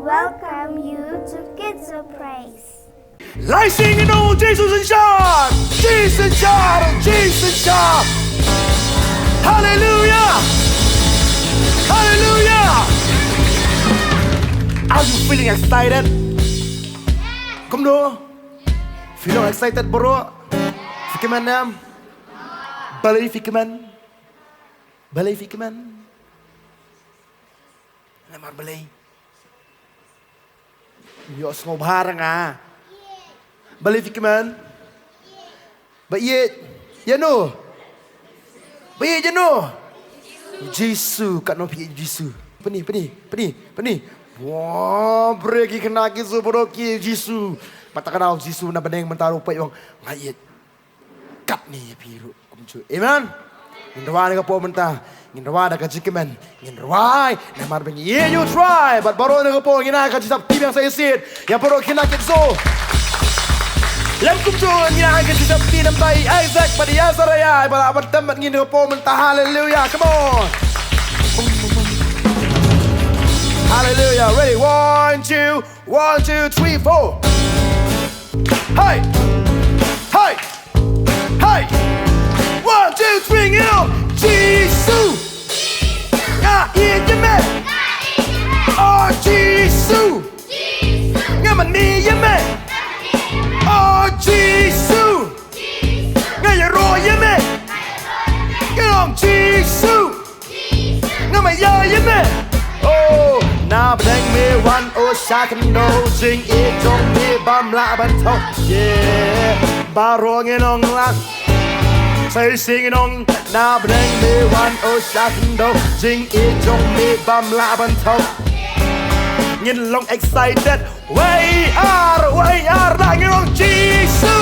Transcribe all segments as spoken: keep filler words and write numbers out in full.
Welcome you to Kids of Praise. Lai sing no Jesus in charge. Jesus in charge. Jesus in charge. Hallelujah. Hallelujah. Are you feeling excited? Kumno? Feeling excited, bro? Fikmen nam. Balei fikmen? Balei fikmen? Namar balei? Ïoh sngewbha nga. Balei fikmen? Ba ïeit ïano? Ba ïeit ïano? Jisu, katno phi ïeit Jisu? Peni, peni, peni, peni. Wah, bre ki khynnah ki su bro ki Jisu. Pata ka dau Jisu na bneng mynta ruh peit ong nga ïeit. Katne ïa phi ruh kumjuh. Amen. Ngin rwai na ka por mynta. Ngin rwai da ka jingkmen. Ngin rwai namar ba ngi ïeit ïa u Trai. Bad baroh na ka por ngin ai ka jingsngewbha biang sa ïa sit ïa baroh ki khynnah ki tso. Lem kumjuh ngin ai ka jingsngewbha namar ïa Isaac bad ïa Azariah ba la ban tem bad ngi na ka por mynta. Hallelujah. Come on. Hallelujah. Ready? One, two. One, two, three, four. Hey! Hey! Hey! One, two, three, ngin ong Jisu. Nga ïeit ïa me. Oh Jisu. Nga mane ïa me. Oh Jisu. Nga ïaroh ïa me. Ngin ong Jisu. Nga maya ïa me. Oh, na bneng me wan oh sha khyndew, jingïeit jong me bym lah ban thoh. Yeah, baroh ngin ong lang. Sa shisien ngin ong na bneng me wan oh sha khyndew, jingïeit jong me bym lah ban thoh. Ngin long excited. Wei ar, wei ar, la ngin ong Jisu.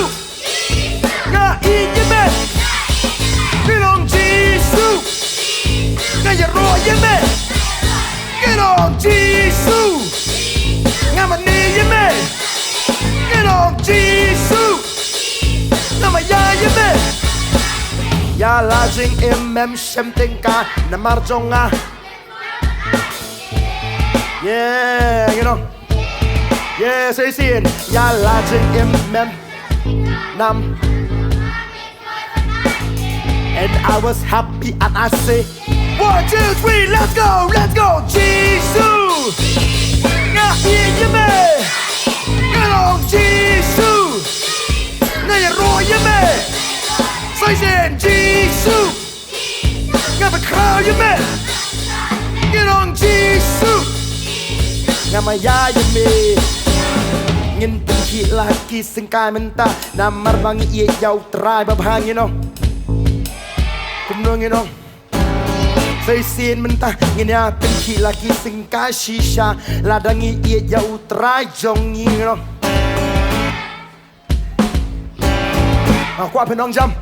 Nga ïeit ïa me. Ngin ong Jisu. Nga ïaroh ïa me. Ngin ong Jisu. Nga mane ïa me. Ngin ong Jisu. Nga maya ïa me. Ïa la jingim mem shem tyngka namar jong nga. Yeah, you know. Yeah, say it. Ïa la jingim mem nam. And I was happy and I say, one, two, three, let's go, let's go. Jisu. Nga ïeit ïa me. Ngin ong Jisu. Nga ïaroh ïa me. Say it. Jisu. Nga pynkhraw ïa me. Ngin ong Jisu. Nga maya ïa me. Ngin pynkhih la ki syngkai mynta namar ba ngi ïeit ïa u Trai babha, ngin ong. Kumno ngin ong? Sa shisien mynta ngin ïa pynkhih la ki syngkai shisha lada ngi ïeit ïa u Trai jong ngi, ngin ong. Ah, kwah pynong jam.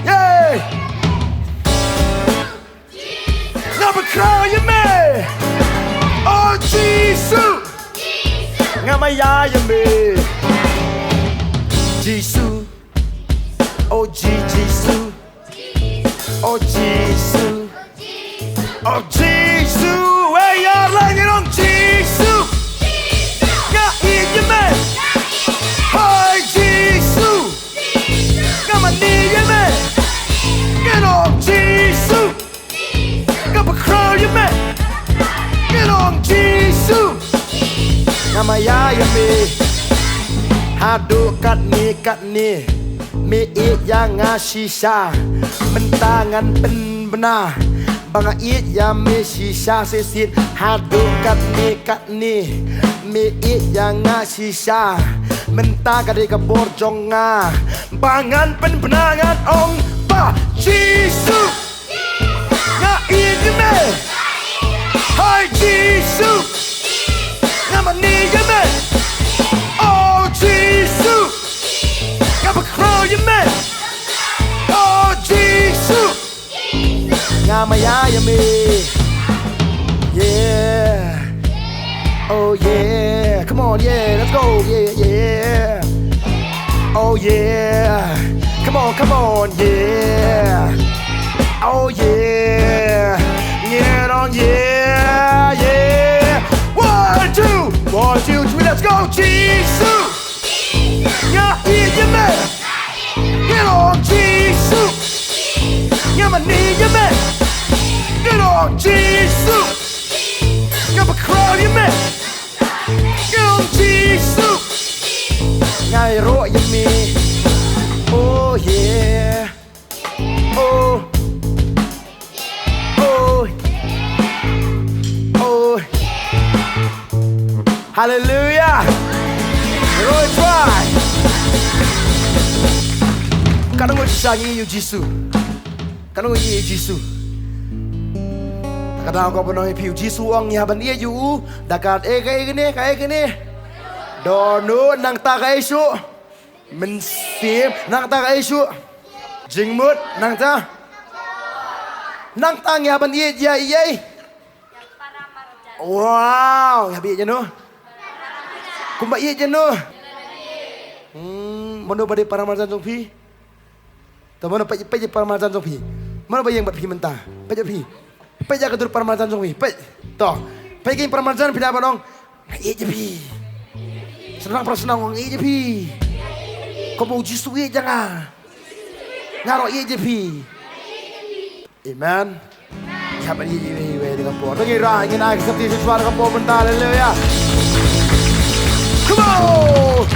Yay! Nga pynkhraw ïa me. Oh Jisu. Nga maya ïa me. Jisu. Oh Ji-, Jisu. Oh Jisu. Oh Jisu. Wei ar la ngin ong Jisu. Nga ïeit ïa me. Hai Jisu. Nga mane ïa me. Ngin ong Jisu. Nga pynkhraw ïa me. Ngin ong Jisu. Nga maya ïa me. Haduh katne katne me ïeit ïa nga shisha. Mynta ngan pynbna ba nga ïeit ïa me shisha. Sa shisien haduh katne katne me ïeit ïa nga shisha. Mynta ka dei ka por jong nga ba ngan pynbna, ngan ong ba Jisu. Nga ïeit ïa me. Hai Jisu. Nga mane ïa me. Oh Jisu. Nga pynkhraw ïa me. Oh Jisu. Nga maya ïa me. Yeah. Oh yeah. Come on, yeah. Let's go. Yeah, yeah. Oh yeah. Come on, come on, yeah. Oh yeah. Ngin ong yeah, yeah. One, two, one, two, three, let's go. Jisu. Nga ïeit ïa me. Ngin ong Jisu. Nga mane ïa me. Ngin ong Jisu. Nga bakhraw ïa me. Ngin ong Jisu. Nga ïaroh ïa me. Oh yeah. Oh. Oh. Oh. Hallelujah. Roy try. Katno ngut shisha ngi ïeit ïa u Jisu? Katno ngut ïeit ïa u Jisu? Ka dang ko ba ong ïa phi u Jisu ong ïa ban ïeit ïa u. Da kaei kaei kane kaei kane. Dohnud nangta kaei shuh. Mynsiem nangta kaei shuh. Jingmut nangta. Nangta ngi hap ban ïeit ïa i ei. Wow, ngi hap ïeit ïa no. Kumba ïeit ïa no. Hmm, mano ba dei para marjan jong phi? To mano peit peit para marjan jong phi. Mano ba ïeng bad phi mynta? Peit ïa phi. Peit ïa ka dur para marjan jong phi. Peit. To. Peit ïa para marjan phi da ba ong. Nga ïeit ïa phi. Sdang para sdang nga ïeit ïa phi. Kumba u Jisu ïeit ïa nga. Nga ruh ïeit ïa phi. Amen. Ïa ban ïeit ïa phi ïa ka por. Ngi rah ngin ai ka sopti shuwa ka por mynta. Haleluya. Come on.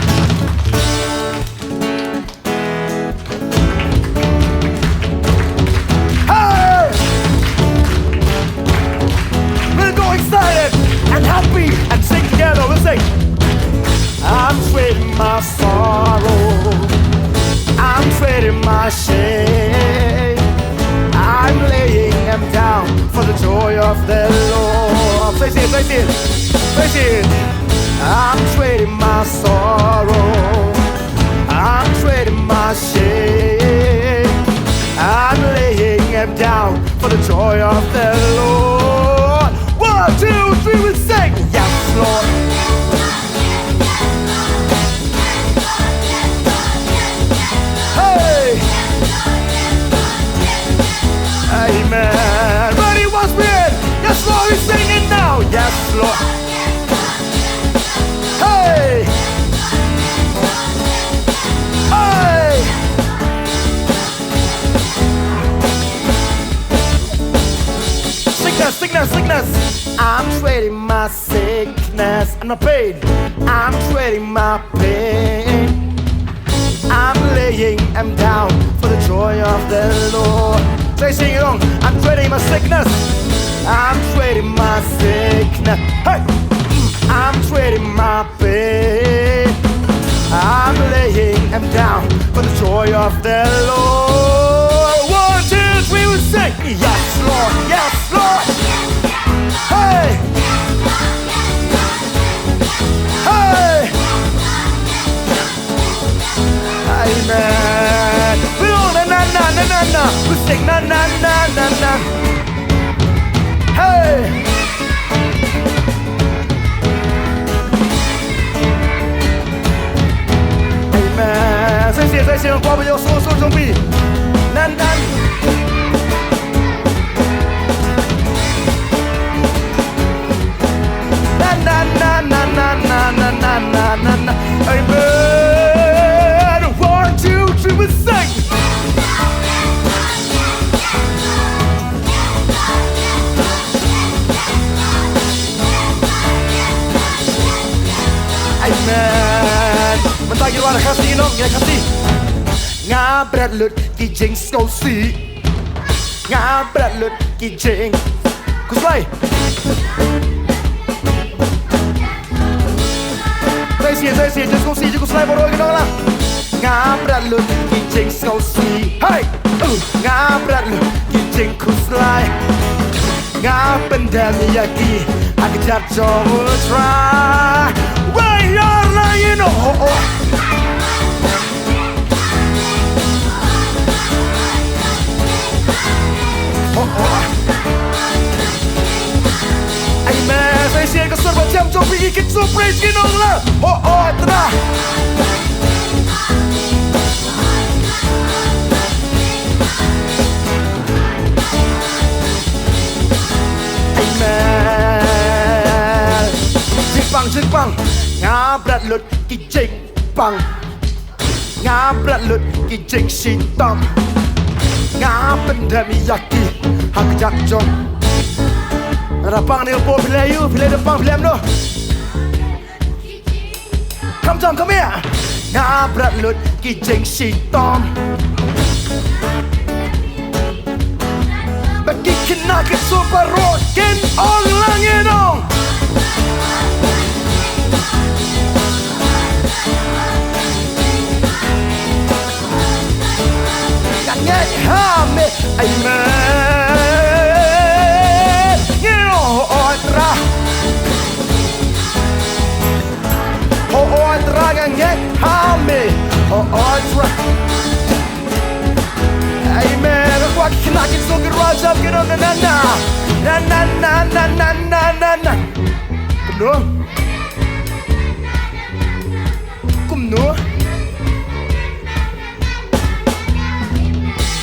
Hey! We're going excited and happy and sing together. We'll sing. I'm trading my sorrow. I'm trading my shame. I'm laying them down for the joy of the Lord. Say it, say it, say it. I'm trading my sorrow. I'm trading my shame. I'm laying them down for the joy of the Lord. One, two, three, we sing. Yes, Lord. Hey. Amen. Ready, once again. Yes, Lord, we sing it now. Yes, Lord. Hey! Hey! Sickness, sickness, sickness. I'm trading my sickness and my pain. I'm trading my pain. I'm laying them down for the joy of the Lord. Say, sing along. I'm trading my sickness. I'm trading my sickness. Hey! I'm trading my pain. I'm laying them down for the joy of the Lord. One, two, three, we sing. Yes, Lord. Yes, Lord. Hey. Hey. Amen. We all na na na na na na. We sing na na na na na. Hey. Amen. Sa shisien, sa shisien, kwah ban ïoh sur sur jong phi. Nan nan. Nan nan nan nan nan nan nan nan nan nan. Amen. One, two, three, we sing. Amen. Mynta ngi wan Khasi, nong, ïa Khasi. Nga bret lut ki jingsngewsih. Nga bret lut ki jing. Khuslai. Sa shisien, sa shisien, jingsngewsih, jingsngewsih baroh ki nong lah. Nga bret lut ki jingsngewsih. Hey! Uh, nga bret lut ki jingkhuslai. Nga pyndem ïa ki ha ka jait jong U Trai. Wei ïar la ïa no. Oh, oh. Oh, oh. Amen. Sa shisien ka sur ba thiam jong phi, ki kit sur praise ki nong lah. Oh, oh, tara. Jingpang, nga bret lut ki jingpang. Nga bret lut ki jingshitom. Nga pyndem ïa ki ha ka jaka jong. Nga da pang ne hapoh, phi leh ïa u, phi leh da pang, phi leh em noh. Come John, come here. Nga bret lut ki jingshitom. Ba ki khynnah ki super rock kin ong lang ïa nong. Nga ngeit ha me, amen. Ngi ong, oh, oh, Trai. Oh, oh, Trai, nga ngeit ha me. Oh, oh, Trai. Amen. Kwah ki khynnah kin song ki rwai jam ki ong na na na. Na na na na na na na na. Kumno? Kumno?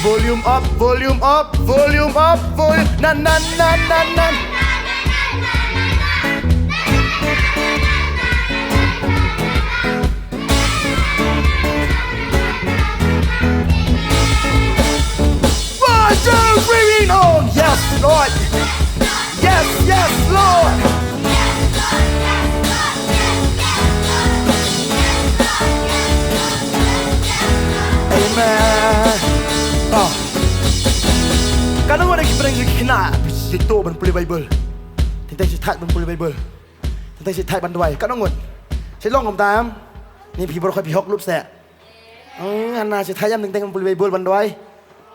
Volume up, volume up, volume up, volume. Na na na na na. One, two, three, we know. Yes, Lord. Yes, yes, Lord. Amen. Oh. Katno ngut ki pyrshang ki khynnah, ki to ban pule Baibl. Teng teng shi thait ban pule Baibl. Teng teng shi thait ban duwai. Katno ngut? Shi long kumta em? Ni phi baroh phi hok lut se. Hmm, hana shi thait em teng teng pule Baibl ban duwai.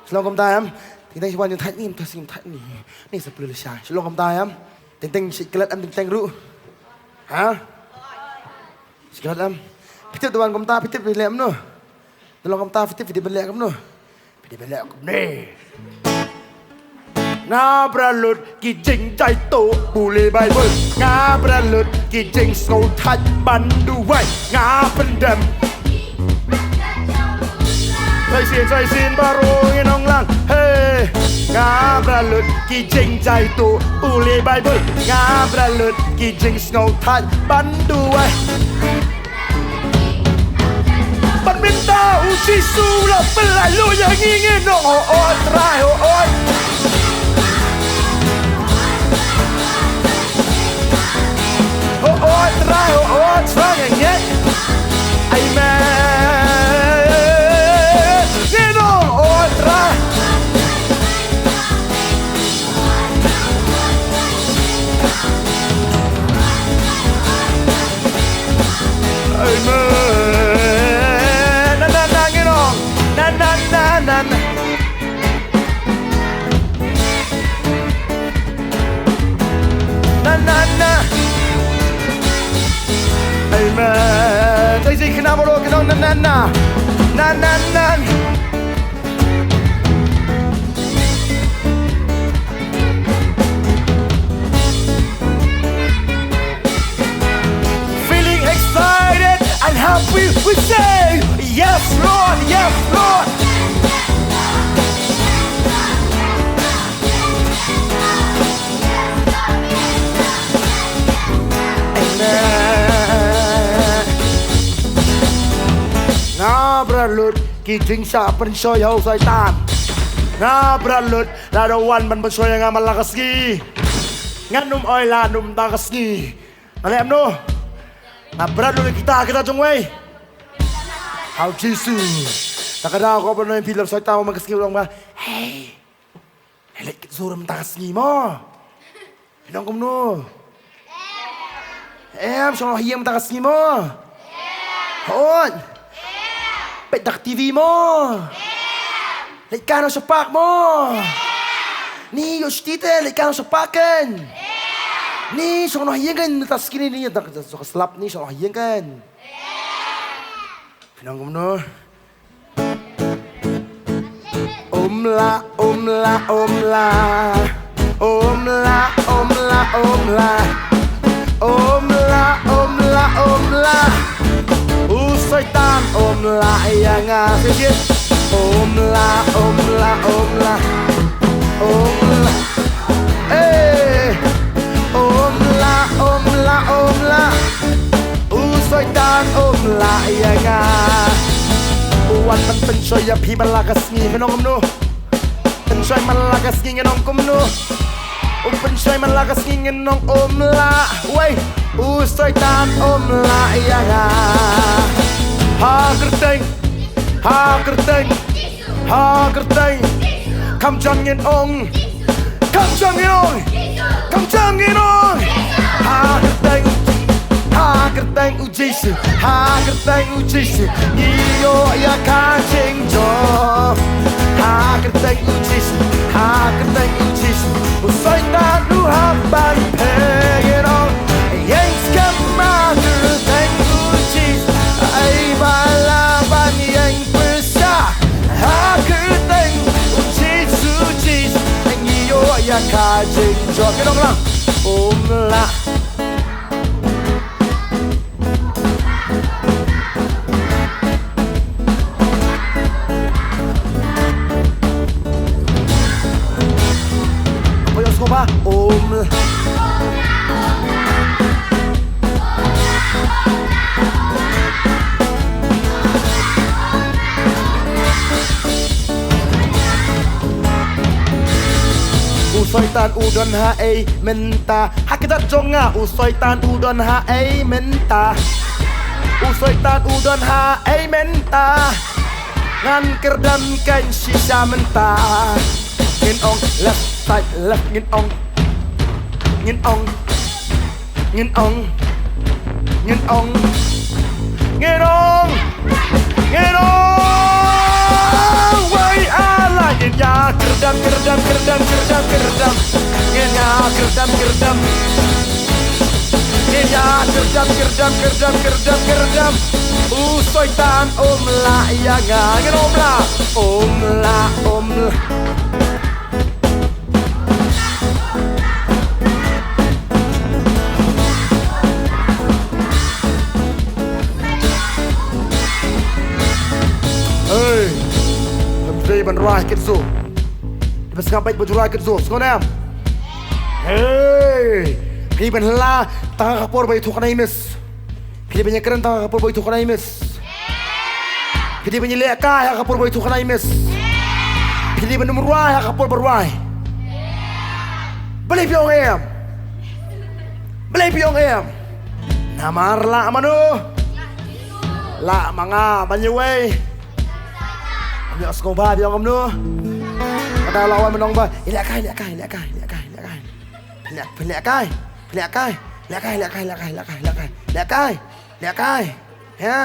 Shi long kumta em? Teng teng shi wan thait ni, teng teng shi thait ni. Ni sa pule lashai. Shi long kumta em? Teng teng shi klet em teng teng ruh. Ha? Shi klet em? Phi tip da wan kumta, phi tip phi leh em noh. Da long kumta, phi tip phi dei ban leh kumno. Phi dei ban leh kumne. Nga bret lut ki jingjaituh pule Baibl. Nga bret lut ki jingsngewthait ban duwai. Nga pyndem. Sa shisien, sa shisien baroh ngin ong lang. Hey. Nga bret lut ki jingjaituh pule Baibl. Nga bret lut ki jingsngewthait ban duwai. Ban mynta u Jisu u la pynlait lut ïa ngi, ngin ong, oh, oh, Trai, oh, oh. Oh, oh, Trai, oh, oh, Trai, ngin ngeit. Amen. Ngin ong, oh, Trai. Amen. Na, na, na, ngin ong. Na, na, na, na, na. Na, na, na. Amen. Sa shisien khynnah baroh kin ong na, na, na. Na, na, na. Feeling excited and happy, we say, "Yes, Lord, yes, Lord." Amen. Nga bret lut ki jingshah pynshoi ha u Soitan. Nga bret lut lada wan ban pynshoi ïa nga man la ka sngi. Ngan ym oi lad ym da ka sngi. Nga leh em noh. Nga bret lut kita kita jong wei. Ha u Jisu. Ta ka daw ko ban oi phi lem Soitan man ka sngi u ong ba. Hey. Leit kit sur mynta ka sngi mo. Phi ong kumno? Em, shong noh ha ïing mynta ka sngi mo. Hooid. Peit da ka T V mo. Leit kai noh sha park mo. Ni ïoh shuti te leit kai noh sha park kan. Ni shong noh ha ïing kan mynta ka sngi ni, ni da ka slap ni shong noh ha ïing kan. Phi ong kumno? Umla, umla, umla. Umla, umla, umla. Umla, umla, umla. U Soitan umla ïa nga. Shisien. Umla, umla, umla. Umla. Eh. Umla, umla, umla. um lah ïa nga. U wan ban pynshoi ïa phi man la ka sngi, ngin ong kumno? Pynshoi man la ka sngi, ngin ong kumno? U pynshoi man la ka sngi, ngin ong um lah. Wei, u Soitan um lah ïa nga. Ha kyrteng, ha kyrteng, ha kyrteng. Kam jam ngin ong, kam jam ngin ong, kam jam ngin ong. Ha kyrteng, ha kyrteng u Jisu, ha kyrteng u Jisu, ngi ïoh ïa ka jingjop. Ha kyrteng u Jisu, ha kyrteng u Jisu, u Soitan u hap ban pyrshah. Ïeng skhem ha kyrteng u Jisu, ai ba lah ban ïeng pyrshah. Ha kyrteng u Jisu, Jisu, ngi ïoh ïa ka jingjop. Ngin ong lang, um lah. Apoy os ko ba? Um. U Soitan u don haei mynta? Ha ka kjat jong nga u Soitan u don haei mynta? U Soitan u don haei mynta? Ngan kyrdem kein shisha mynta. Ngin ong left side left, ngin ong, ngin ong, ngin ong, ngin ong, ngin ong, ngin ong. Wei ala, ngin ïa kyrdem, kyrdem, kyrdem, kyrdem, kyrdem. Ngin ïa kyrdem, kyrdem. Ngin ïa kyrdem, kyrdem, kyrdem, kyrdem, kyrdem. U Soitan um lah ïa nga. Ngin um lah, um lah, um lah. Hei, hynrei ban rwai kit su. Dei ban sngap beit ban rwai kit su. Sngewbha em? Hei, phi dei ban la tang ha ka por ba ïathuh kane i miss. Phi dei ban ïakren tang ha ka por ba ïathuh kane i miss. Phi dei ban ïalehkai ha ka por ba ïathuh kane i miss. Phi dei ban ym rwai ha ka por ba rwai. Balei phi ong em? Balei phi ong em? Namar lah mano? Lah ma nga ban ïa wei. Ym ïoh sngewbha phi ong kumno? Kata lah wan ban ong ba ïalehkai, ïalehkai, ïalehkai, ïalehkai, ïalehkai. Pynleh, pynlehkai, pynlehkai, lehkai, lehkai, lehkai, lehkai, lehkai, lehkai, lehkai. Ïa.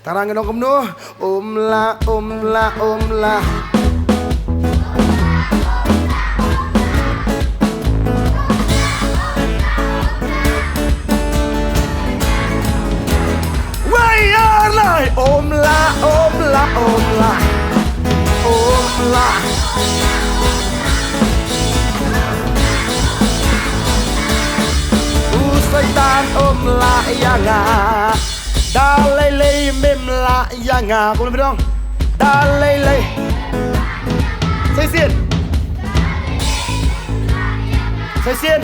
Tara ngin ong kumno? Um lah, um lah, um lah. Wei ïa lai, um lah, um lah, um lah. Um lah. U Soitan um lah ïa nga. Da lei lei mem lah ïa nga. Kumno phi ong? Da lei lei. Sa shisien. Sa shisien.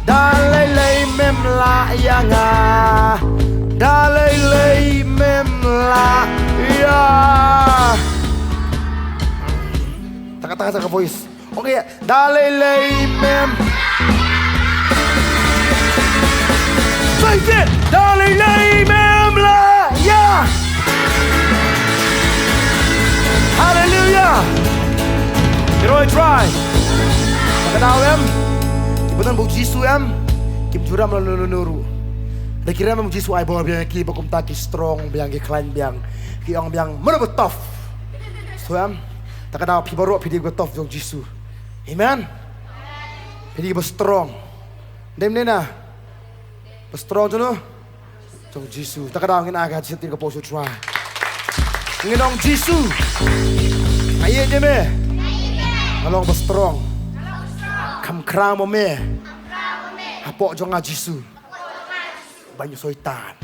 Da lei lei mem lah ïa nga. Da lei lei mem lah ïa. Taka taka taka voice. Okay, da lei lei mem. Sa shisien. Da lei lei mem lah ïa. Haleluia. Ki roi trai. Kata ka daw em. Ki ba don bad u Jisu em, kim ju rem lano lano ruh. Da ki rem em, u Jisu ai bor biang ïa ki, ba kumta ki strong biang, ki khlaiñ biang. Ki ong biang mano ba tough. So em. Kata ka daw phi baroh phi dei ba tough jong u Jisu. Amen. Phi dei ba strong. Dei mynne na ba strong jong u, jong u Jisu. Kata ka daw ngin ai ka jingïasyllok ka pyrshah trai. Ngin ong Jisu, nga ïeit ïa me. Nga long ba strong. Kham khraw ma me. Hapoh jong nga Jisu. Ban ïa u Soitan.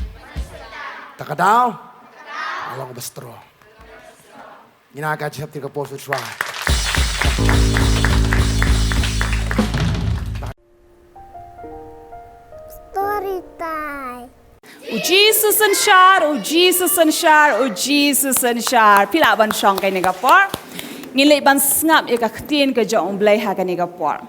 Kata ka daw nga long ba strong. Ngin ai ka jingïasyllok ka pyrshah trai. Story time. U Jisu synshar, u Jisu synshar, u Jisu synshar. Phi lah ban shong kane ka por. Ngin leit ban sngap ïa ka ktien ka jong u Blei ha kane ka por.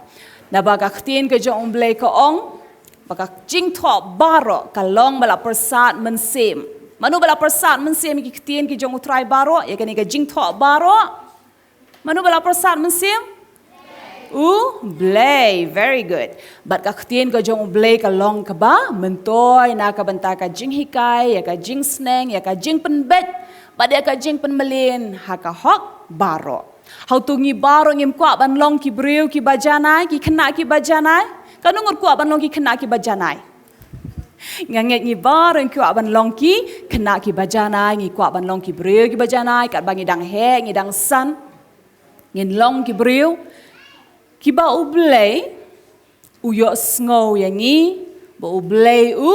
Naba ka ktien ka jong u Blei ka ong ba ka jingthoh baroh ka long ba la pyrsad mynsiem. Mano ba la pyrsad mynsiem ïa ki ktien ki jong u Trai baroh, ïa kane ka jingthoh baroh? Mano ba la pyrsad mynsiem? U Blei. Very good. Bad ka ktien ka jong u Blei ka long kaba myntoi na ka bynta ka jinghikai, ïa ka jingsneng, ïa ka jingpynbeit, bad ïa ka jingpynmlien ha ka hok baroh. Hato ngi baroh ngim kwah ban long ki briew kiba janai, ki khynnah kiba janai? Katno ngut kwah ban long ki khynnah kiba janai? Nga ngeit ngi baroh ngi kwah ban long ki khynnah kiba janai, ngi kwah ban long ki briew kiba janai, katba ngi dang heh, ngi dang san. Ngin long ki briew kiba u Blei u ïohsngew ïa ngi, ba u Blei u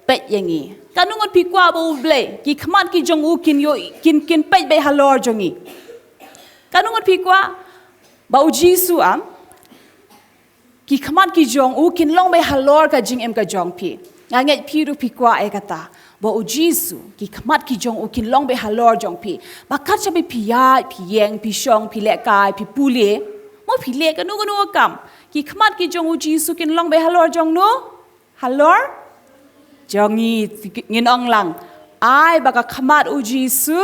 peit ïa ngi. Katno ngut phi kwah ba u Blei, ki khmat ki jong u kin ïoh, kin, kin peit beit halor jong ngi? Katno ngut phi kwah ba u Jisu, em, ki khmat ki jong u kin long beit halor ka jingim ka jong phi? Nga ngeit phi ruh phi kwah ïa kata, ba u Jisu, ki khmat ki jong u kin long beit halor jong phi. Ba kat shaba phi ïaid, phi ïeng, phi shong, phi lehkai, phi pule, mo phi leh kano kano ka kam, ki khmat ki jong u Jisu kin long beit halor jong no? Halor jong ngi. Ngin ong lang, ai ba ka khmat u Jisu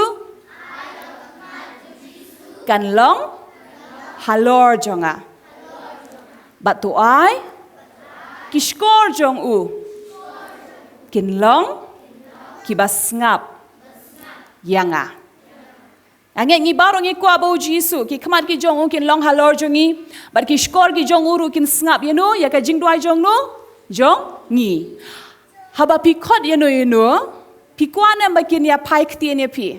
kan long halor jong nga. Bad to ai ki shkor jong u kin long kiba sngap ïa nga. Nga ngeit ngi baroh ngi kwah ba u Jisu, ki khmat ki jong u kin long halor jong ngi, bad ki shkor ki jong u ruh kin sngap ïa no, ïa ka jingduwai jong no? Jong ngi. Haba phi khot ïa no ïa no, phi kwah ne em ba kin ïa phai ktien ïa phi?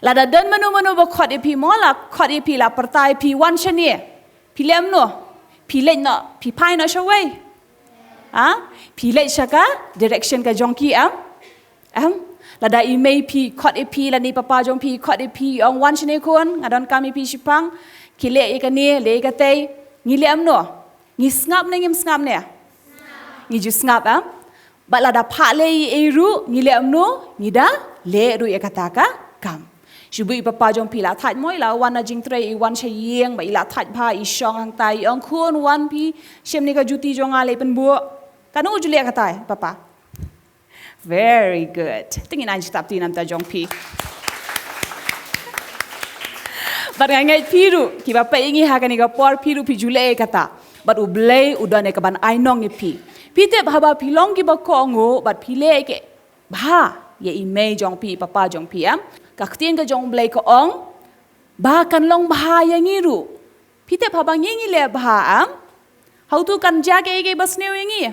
Lada don mano mano ba khot ïa phi, mo la khot ïa phi, la pyrta ïa phi, wan shane, phi leh kumno? Phi leit noh, phi phai noh shawei? Ha? Phi leit sha ka direction ka jong ki, em? Em? Lada i mei phi khot ïa phi, lane i papa jong phi khot ïa phi, ong wan shane khun, nga donkam ïa phi shiphang, ki leh ïa kane, leh ïa katei, ngi leh kumno? Ngi sngap ne ngim sngap ne? Ngi ju sngap, em? Bad lada phah leh ei ei ruh, ngi leh kumno? Ngi da leh ruh ïa kata ka kam. Shu bun i papa jong phi la thait, mo i la wan na jingtrei, i wan sha ïing, bad i la thait bha, i shong hangta, i ong khun wan phi shim ne ka juti jong nga, leit pynbuk. Katno u ju leh kata, papa? Very good. Te ngin ai jingtap kti na bynta jong phi. Bad nga ngeit phi ruh, kiba peit ïa ngi ha kane ka por, phi ruh phi ju leh ïa kata. Bad u Blei u don ïa kaban ai nong ïa phi. Phi tip haba phi long kiba kohnguh, bad phi leh ïa ki bha ïa i mei jong phi, i papa jong phi, em? Ka ktien ka jong u Blei ka ong ba kan long bha ïa ngi ruh. Phi tip haba ngi ngi leh bha, em? Hato kan jia kaei kaei ba sniew ïa ngi?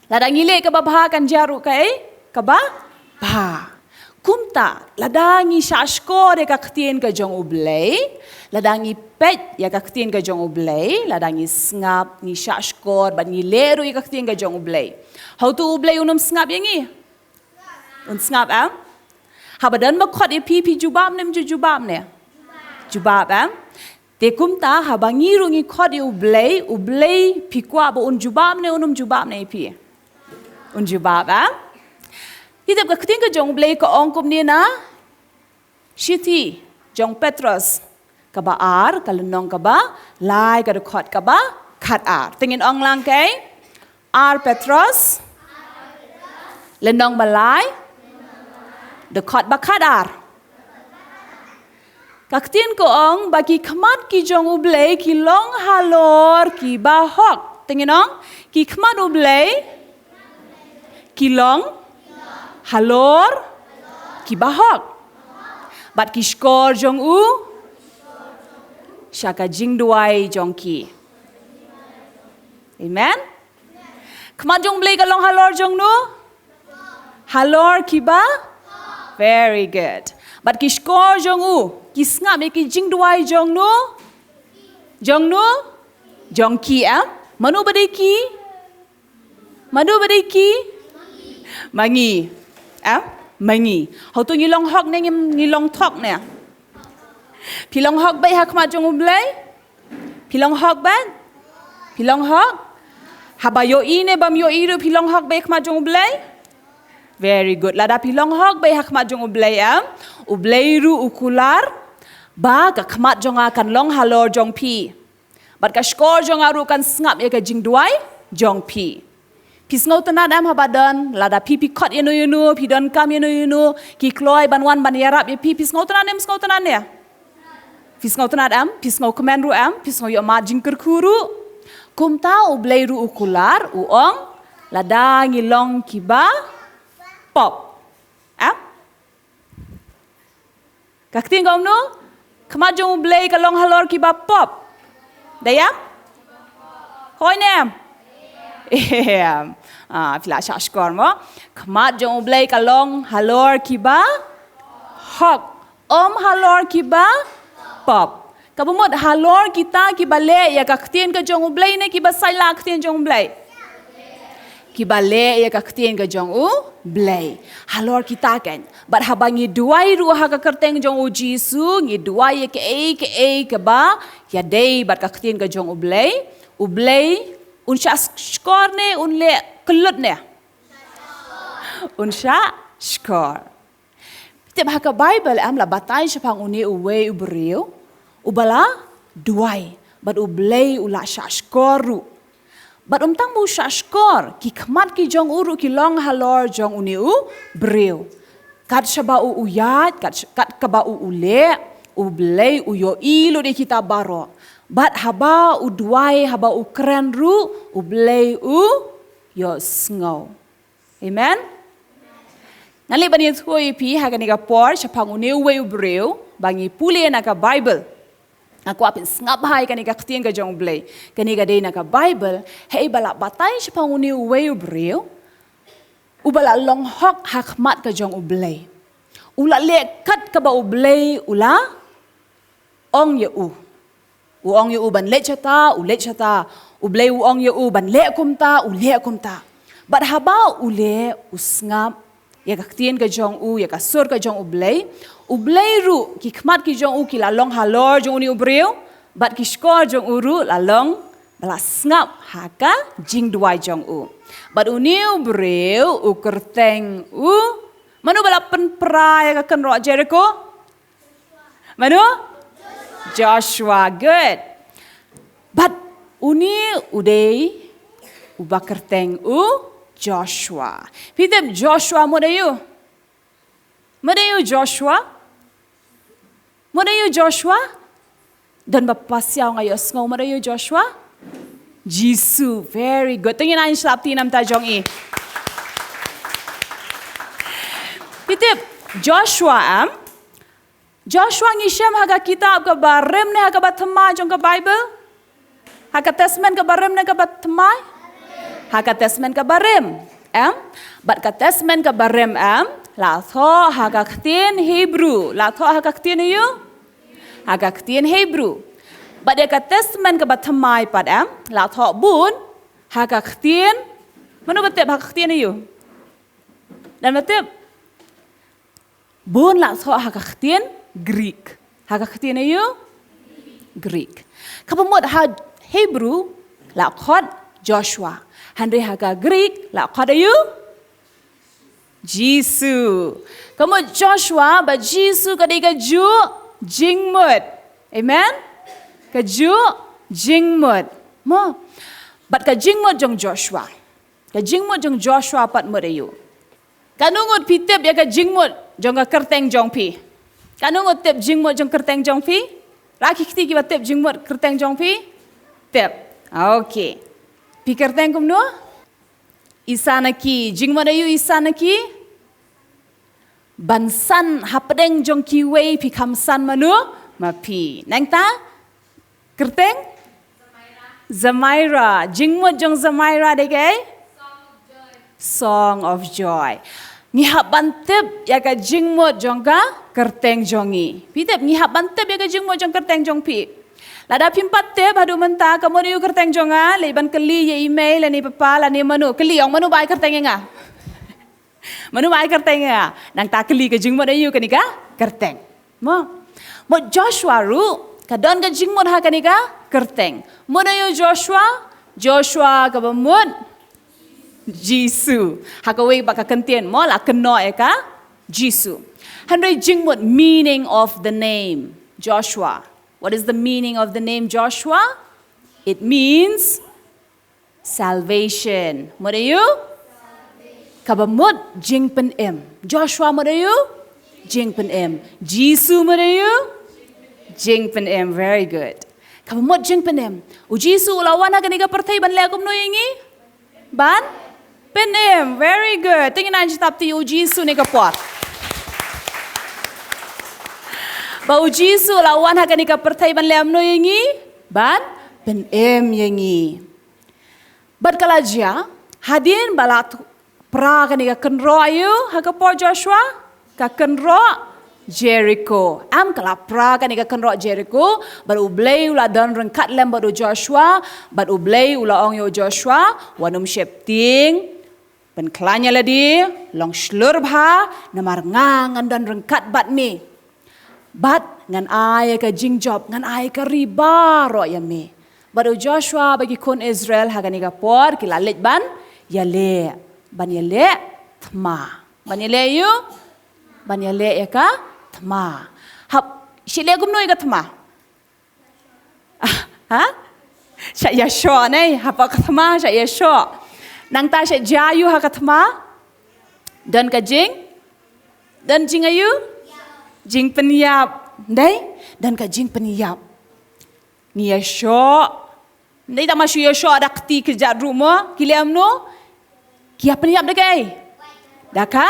Lada ngi leh kaba bha kan jia ruh kaei kaba bha. Kumta, lada ngi shah shkor ïa ka ktien ka jong u Blei, lada ngi peit ïa ka ktien ka jong u Blei, lada ngi sngap, ngi shah shkor, bad ngi leh ruh ïa ka ktien ka jong u Blei, hato u Blei un ym sngap ïa ngi? Un sngap, em? Haba don ba khot ïa phi, phi jubab ne em ju jubab ne? Jubab, em? Te kumta haba ngi ruh ngi khot ïa u Blei, u Blei phi kwah ba un jubab ne un ym jubab ne ïa phi? Un jubab, em? Phi tip ka ktien ka jong u Blei ka ong kumne na Shithi jong Petros kaba ar, ka lynnong kaba lai, ka dkhot kaba khat ar. Te ngin ong lang, kaei? Ar Petros lynnong ba lai, dkhot ba khat ar. Ka ktien ka ong ba ki khmat ki jong u Blei ki long halor kiba hok. Te ngin ong, ki khmat u Blei ki long halor kiba hok, bad ki shkor jong u sha ka jingduwai jong ki. Amen. Khmat jong u Blei ka long halor jong no? Halor kiba? Very good. Bad ki shkor jong u ki sngap ïa ki jingduwai jong no? Jong no? Jong ki, em? Mano ba dei ki? Mano ba dei ki? Ma ngi. Em? Ma ngi. Hato ngi long hok ne ngim, ngi long thok ne? Phi long hok beit ha khmat jong u Blei? Phi long hok beit? Phi long hok? Haba ïohi ne bym ïohi ruh phi long hok beit ha khmat jong U Blei? Very good. Lada phi long hok beit ha khmat jong U Blei em, U Blei ruh u kular ba ka khmat jong nga kan long halor jong phi. Bad ka shkor jong nga ruh kan sngap ïa ka jingduwai jong phi. Phi sngewtynnad em haba don, lada phi phi khot ïano ïano, phi donkam ïano ïano, ki kloi ban wan ban ïarap ïa phi, phi sngewtynnad em, sngewtynnad ne? Phi sngewtynnad em, phi sngewkmen ruh em, phi sngew ïohmad jingkyrkhu ruh. Kumta U Blei ruh u kular, u ong, lada ngi long kiba pop. Em? Ka ktien ka ong kumno? Khmat jong U Blei ka long halor kiba pop. Dei em? Hooid ne em? Em. Ah, phi la shah shkor mo. Khmat jong U Blei ka long halor kiba hok. Ym halor kiba pop. Kaba mut halor kita kiba leh ïa ka ktien ka jong U Blei ne kiba saila ktien jong U Blei? Kiba leh ïa ka ktien ka jong U Blei. Halor kita kan. Bad haba ngi duwai ruh ha ka kyrteng jong U Jisu, ngi duwai ïa kaei kaei kaba ïadei bad ka ktien ka jong U Blei, U Blei un shah shkor ne un leh kyllut ne? Un shah shkor. Tip ha ka Bible em la batai shaphang une uwei u briew uba la duwai bad U Blei u la shah shkor ruh. Bad um tang ba u shah shkor, ki khmat ki jong u ruh ki long halor jong une u briew. Kat shaba u u ïaid, kat sh- kat kaba u u leh, U Blei u ïohi lut ïa kita baroh. Bad haba u duwai, haba u kren ruh, U Blei u ïohsngew. Amen. Ngan leit ban ïathuh ïa phi ha kane ka por shaphang une uwei u briew ba ngi pule na ka Bible. Nga kwah phin sngap bha ïa kane ka ktien ka jong U Blei. Kane ka dei na ka Bible, hei ba la batai shaphang une uwei u briew uba la long hok ha khmat ka jong U Blei. U la leh kat kaba U Blei u la ong ïa u. U ong ïa u ban leit shata, u leit shata. U Blei u ong ïa u ban leh kumta, u leh kumta. Bad haba u leh, u sngap ïa ka ktien ka jong u, ïa ka sur ka jong U Blei. U Blei ruh, ki khmat ki jong u ki la long halor jong une u briew, bad ki shkor jong u ruh la long ba la sngap ha ka jingduwai jong u. Bad une u briew u kyrteng u, mano ba la pynpra ïa ka kynroh Jeriko? Mano? Joshua, good. Bad une u dei uba kyrteng u Joshua. Phi tip Joshua mut aïu? Mut aïu Joshua? Mut aïu Joshua? Don ba pasiaw, nga ïohsngew, mut aïu Joshua? Jisu, very good. To ngin ai shlap ti namar jong i. Phi tip Joshua em? Joshua ngi shem ha ka kitab kaba rim ne ha kaba thymmai jong ka Bible? Ha ka Testament kaba rim ne kaba thymmai? Ha ka Testament kaba rim. Em? Bad ka Testament kaba rim em, la thoh ha ka ktien Hebrew. La thoh ha ka ktien aïu? Ha ka ktien Hebrew. Bad ïa ka Testament kaba thymmai pat em, la thoh bun ha ka ktien, mano ba tip ha ka ktien aïu? Don ba tip? Bun la thoh ha ka ktien Greek. Ha ka ktien aïu? Greek. Kaba mut ha Hebrew la khot Joshua. Hynrei ha ka Greek la khot aïu? Jisu. Ka mut Joshua bad Jisu ka dei kajuh jingmut. Amen? Kajuh jingmut. Mo. Bad ka jingmut jong Joshua. Ka jingmut jong Joshua pat mut aïu? Katno ngut phi tip ïa ka jingmut jong ka kyrteng jong phi? Katno ngut tip jingmut jong kyrteng jong phi? Lah ki kti kiba tip jingmut kyrteng jong phi? Tip. Okay. Phi kyrteng kumno? Isanaki. Jingmut aïu Isanaki? Ban san hapdeng jong kiwei phi kham san mano ma phi. Nangta kyrteng? Zamaira. Jingmut jong Zamaira dei kaei? Song of Joy. Ngi hap ban tip ïa ka jingmut jong ka kyrteng jong ngi. Phi tip ngi hap ban tip ïa ka jingmut jong kyrteng jong phi. Lada phim pat tip haduh mynta ka mut aïu kyrteng jong nga, leit ban kylli ïa i mei lane papa lane mano, kylli ong mano ba ai kyrteng ïa nga. Mano ba ai kyrteng ïa nga? Nangta kylli ka jingmut aïu kane ka kyrteng. Mo. Mut Joshua ruh ka don ka jingmut ha kane ka kyrteng. Mut aïu Joshua? Joshua kaba mut Jisu. Ha kawei pat ka kyntien mo la kynnoh ïa ka Jisu. Hynrei jingmut meaning of the name Joshua. What is the meaning of the name Joshua? It means salvation. Mut aïu? Kaba mut jingpynim. Joshua mut aïu? Jingpynim. Jisu mut aïu? Jingpynim. Very good. Kaba mut jingpynim. U Jisu u la wan ha kane ka pyrthei ban leh kumno ïa ngi? Ban pynim. Very good. Te ngin ai jingtap ïa u Jisu ha kane ka por. Ba u Jisu u la wan ha kane ka pyrthei ban leh kumno ïa ngi? Ban pynim ïa ngi. Bad ka la jia, hadien ba la pra kane ka kynroh aïu ha ka por Joshua, ka kynroh Jericho. Em, ka la pra kane ka kynroh Jericho, bad U Blei u la don ryngkat lem bad u Joshua, bad U Blei u la ong ïa u Joshua, wat nym sheptieng, pynkhlaiñ ïa lade, long shlur bha, namar nga ngan don ryngkat bad me. Bad ngan ai ka jingjop, ngan ai ka ri baroh ïa me. Bad u Joshua bad ki khun Israel ha kane ka por ki la leit ban ïaleh, ban ïaleh thma. Ban ïaleh aïu? Ban ïaleh ïa ka thma. Hap, shu leh kumno ïa ka thma? Ha? Shu ïashoh ne, hap ka thma shu ïashoh. Nangta shu jia aïu ha ka thma? Don ka jing? Don jing aïu? Jingpynïap. Dei? Don ka jingpynïap. Ngi ïashoh. Dei tang ma shu ïashoh da kti kjat ruh mo, ki leh kumno? Ki ïa pynïap da kaei? Da ka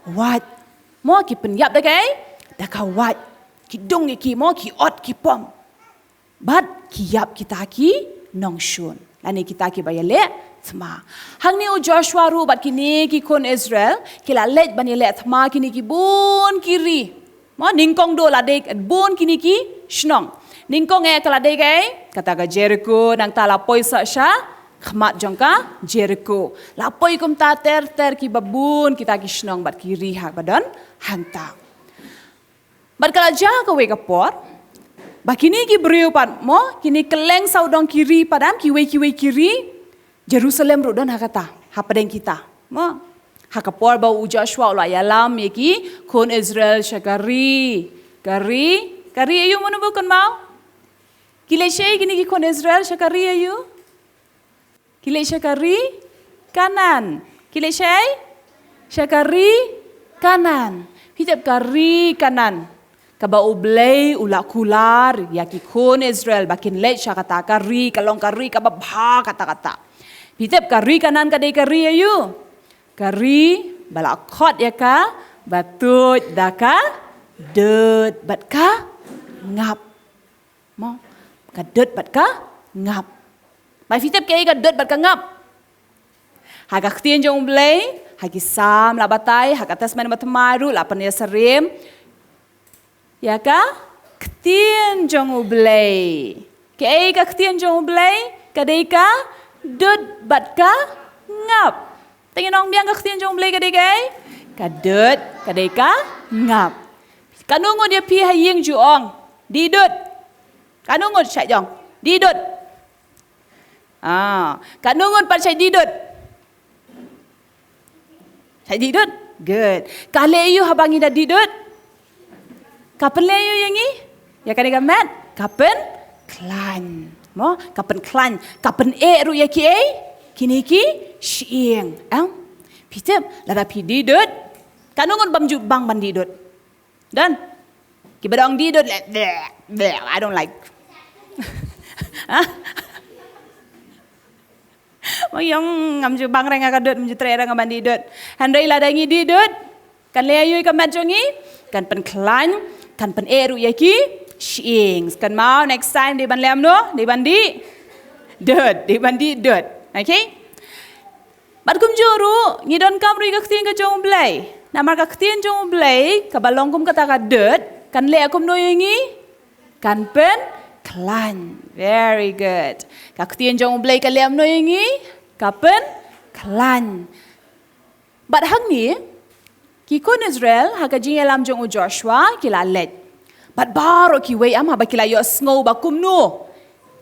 wait. Mo, ki pynïap da kaei? Da ka wait. Ki dung ïa ki mo, ki ot ki pom. Bad ki ïap kita ki nongshun. Lane kita kiba ïaleh thma. Hangne u Joshua ruh bad kine ki khun Israel, ki la leit ban ïaleh thma kine ki bun ki ri. Mo, nyngkong duh la dei bun kine ki shnong. Nyngkong eh ka la dei kaei? Kata ka Jericho, nangta la poi sa sha khmat jong ka Jericho. La poi kumta ter ter kiba bun kita ki shnong bad ki ri ha ba don hangta. Bad ka la jia kawei ka por, ba kine ki briew pat mo, kine kylleng sawdong ki ri pat em, kiwei kiwei ki ri, Jerusalem ruh don ha kata, hapdeng kita. Mo, ha ka por ba u Joshua u la ïalam ïa ki khun Israel sha ka ri. Ka ri, ka ri aïu mano ba kynmaw? Ki leit shaei kine ki khun Israel sha ka ri aïu? Ki leit sha ka ri Kanan. Ki leit shaei? Sha ka ri Kanan. Phi tip ka ri Kanan, kaba U Blei u la kular ïa ki khun Israel ba kin leit sha kata ka ri, ka long ka ri kaba bha kata kata. Phi tip ka ri Kanan ka dei ka ri aïu? Ka ri ba la khot ïa ka, ba tuid da ka dud bad ka ngap. Mo, ka dud bad ka ngap. Ba phi tip kaei ka dud bad ka ngap? Ha ka ktien jong U Blei, ha ki Salm la batai, ha ka Testament Bathymmai ruh la pynïasyriem ïa ka ktien jong U Blei. Kaei ka ktien jong U Blei? Ka dei ka dud bad ka ngap. Te ngin ong biang ka ktien jong U Blei ka dei kaei? Ka dud, ka dei ka ngap. Katno ngut ïa phi ha ïing ju ong dih dud? Katno ngut shait ong dih dud? Ah, katno ngut pat shait dih dud? Shait dih dud? Good. Ka leh aïu haba ngi da dih dud? Ka pynleh aïu ïa ngi? Ïa kane ka met ka pynkhlaiñ. Mo, ka pynkhlaiñ, ka pyneh ruh ïa kiei? Kine ki shyieng. Em? Phi tip, lada phi dih dud, katno ngut bym ju bang ban dih dud? Don? Kiba dang dih dud leh, bleh, bleh, I don't like. Ha? Mo ïong ngam ju bang reng ka dud, ngam ju treh reng ban dih dud. Hynrei lada ngi dih dud, kan leh aïu ïa ka met jong ngi? Kan pynkhlaiñ, kan pyneh ruh ïa ki shyieng. Kan mo next time dei ban leh kumno? Dei ban dih dud, dei ban dih dud. Okay? Bad kumjuh ruh, ngi donkam ruh ïa ka ktien ka jong U Blei. Namar ka ktien jong U Blei, kaba long kum kata ka dud, kan leh kumno ïa ngi? Kan pynkhlaiñ. Very good. Ka ktien jong U Blei ka leh kumno ïa ngi? Ka pynkhlaiñ. Bad hangne, ki khun Israel, ha ka jingïalam jong u Joshua, ki la leit. Bad baroh kiwei em haba ki la ïohsngew ba kumno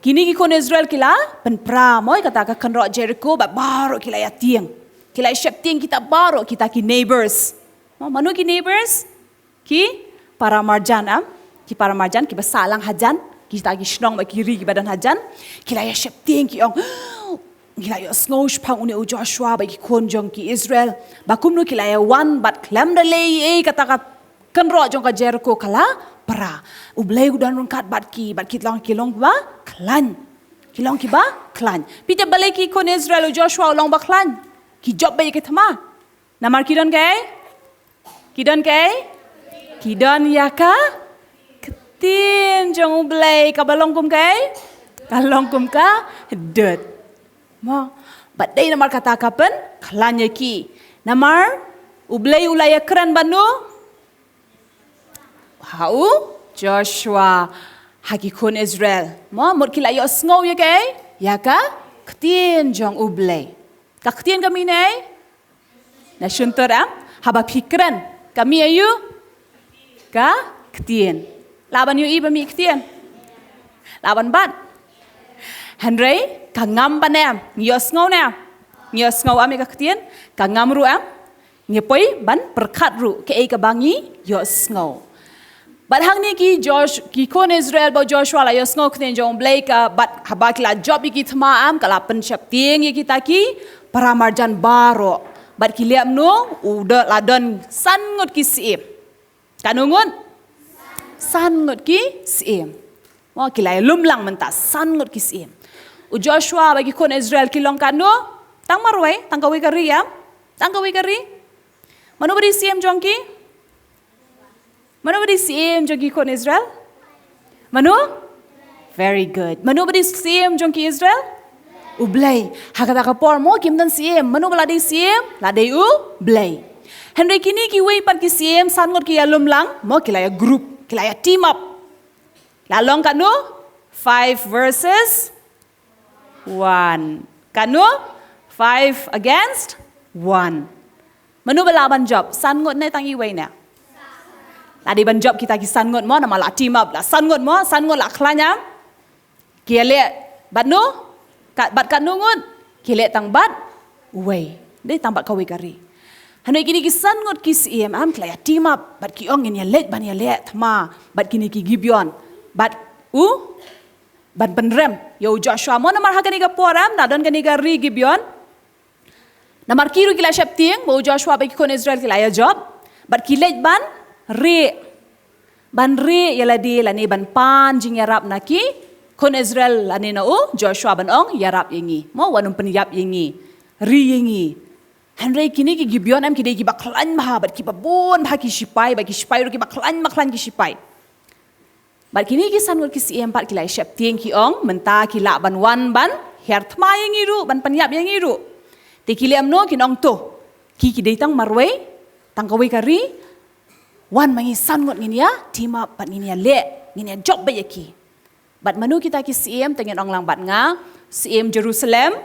Kine ki khun Israel ki la pynpra, mo, ïa kata ka kynroh Jericho, bad baroh ki la ïa tieng. Ki la ïa sheptieng kita baroh kita ki neighbors. Mo, mano ki neighbors? Ki para marjan, em? Ki para marjan, kiba sah lang hajan, kita ki shnong bad ki ri kiba don hajan. Ki la ïa sheptieng, ki ong, ki la ïohsngew shaphang une u Joshua bad ki khun jong ki Israel. Ba kumno ki la ïa wan bad khlem da leh ei ei kata ka kynroh jong ka Jericho ka la pra. U Blei u don ryngkat bad ki, bad ki long, ki long ba khlaiñ. Ki long kiba khlaiñ. Phi tip balei ki khun Israel, u Joshua u long ba khlaiñ? Ki jop beit ïa ki thma. Namar ki don kaei? Ki don kaei? Ki don ïa ka ktien jong U Blei, kaba long kum kaei? Ka long kum ka dud. Mo, bad dei namar kata ka pynkhlaiñ ïa ki. Namar U Blei u la ïakren bad no? Ha u Joshua, ha ki khun Israel. Mo, mut ki la ïohsngew ïa kaei? Ïa ka ktien jong U Blei. Ka ktien ka mih na ei? Na shyntur, em? Haba phi kren, ka mih aïu? Ka ktien. Lah ban ïohi ba mih ktien? Lah ban bat? Hynrei ka ngam ban em? Ngi ïohsngew ne em? Ngi ïohsngew em ïa ka ktien? Ka ngam ruh em? Ngi poi ban pyrkhat ruh kaei kaba ngi ïohsngew. Bad hangne ki Josh, ki khun Israel, ba u Joshua la ïohsngew ktien jong U Blei, ka, bad haba ki la jop ïa ki thma, em, ka la pynsheptieng ïa kita ki para marjan baroh. Bad ki leh kumno? U don, la don san ngut ki syiem. Katno ngut? San ngut ki syiem. Mo, ki la ïa lum lang mynta, san ngut ki syiem. U Joshua bad ki khun Israel ki long katno? Tang marwei, tang kawei ka ri, em? Tang kawei ka ri. Mano ba dei syiem jong ki? Mano ba dei syiem jong ki khun Israel? Mano? Very good. Mano ba dei syiem jong ki Israel? U Blei. Ha kata ka por, mo, kim don syiem. Mano ba la dei syiem? La dei U Blei. Hynrei kine kiwei pat ki syiem, san ngut ki ïa lum lang, mo, ki la ïa group, ki la ïa team up. La long katno? Five versus one. Katno? Five against one. Mano ba lah ban jop? San ngut ne tang iwei ne? La dei ban jop kita ki san ngut, mo, namar la team up, la san ngut, mo, san ngut la khlaiñ, em? Ki ïa leh bad no? Ka, bad katno ngut? Ki leh tang bad uwei. Dei tang bad kawei ka ri. Hynrei kine ki san ngut ki syiem, em, ki la ïa team up bad ki ong, ngin ïa leit ban ïa leh thma bad kine ki Gibeon. Bad u ban pynrem ïa u Joshua, mo, namar ha kane ka por, em, la don kane ka ri Gibeon. Namar ki ruh ki la sheptieng ba u Joshua bad ki khun Israel ki la ïa jop, bad ki leit ban rieh, ban rieh ïa lade lane ban pan jingïarap na ki khun Israel lane na u Joshua ban ong, ïarap ïa ngi, mo, wat nym pynïap ïa ngi, ri ïa ngi. Hynrei kine ki Gibeon, em, ki dei kiba khlaiñ bha bad kiba bun bha ki shipai, bad ki shipai ruh kiba khlaiñ ba khlaiñ ki shipai. Bad kine ki san ngut ki syiem pat ki la ïa sheptieng, ki ong, mynta ki lah ban wan ban hiar thma ïa ngi ruh, ban pynïap ïa ngi ruh. Te ki leh kumno? Kin ong, to, ki, ki dei tang marwei, tang kawei ka ri, wan ma ngi san ngut, ngin ïa team up bad ngin ïa leh, ngin ïa jop beit ïa ki. Bad mano kita ki syiem? Te ngin ong lang bad nga. Syiem Jerusalem,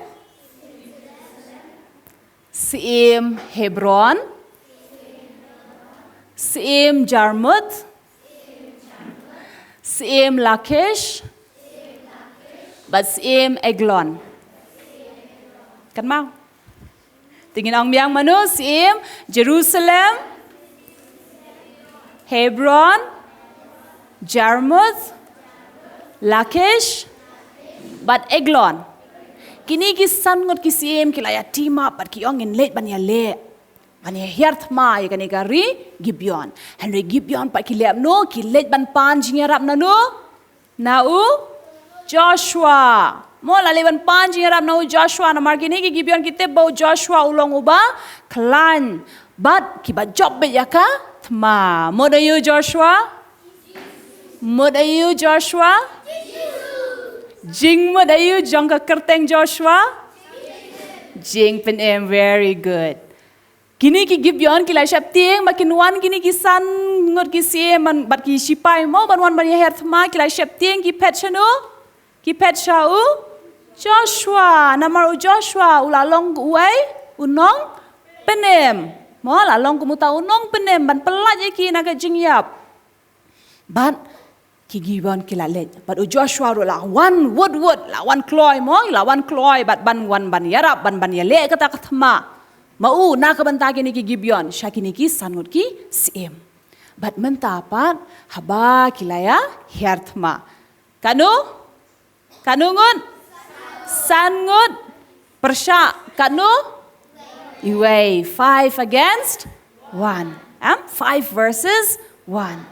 syiem Hebron, syiem Jarmuth, syiem Lakish, bad syiem Eglon. Kan mau? Te ngin ong biang, mano? Syiem Jerusalem, Hebron, Jarmuth, Lakish, bad Eglon. Kine ki san ngut ki syiem ki la ïa team up bad ki ong, ngin leit ban ïa leh, ban ïa hiar thma ïa kane ka ri Gibeon. Hynrei Gibeon pat ki leh kumno? Ki leit ban pan jingïarap na no? Na u Joshua. Mo, la leit ban pan jingïarap na u Joshua, namar kine ki Gibeon ki tip ba u Joshua u long uba khlaiñ bad kiba jop beit ïa ka thma. Mut aïu Joshua? Mut aïu Joshua? Jingmut aïu jong ka kyrteng Joshua? Jingpynim. Very good. Kine ki Gibeon ki la sheptieng ba kin wan kine ki san ngut ki syiem ban, bad ki shipai, mo, ban wan ban ïa hiar thma, ki la sheptieng, ki phet sha no? Ki phet sha u Joshua. Namar u Joshua u la long uwei u nongpynim. Mo, la long kum uta u nongpynim ban pyllait ïa ki na ka jingïap. Bad ki Gibeon ki la leit. Bad u Joshua ruh la wan wut wut, la wan kloi mo, la wan kloi, bad ban wan ban ïarap, ban ban ïaleh kata ka thma. Ma u, na ka bynta kine ki Gibeon, sha kine ki san ngut ki syiem. Bad mynta pat, haba ki la ïa hiar thma. Katno? Katno ngut? San ngut. Pyrshah, katno? Iwei, five against one. Em? Five versus one.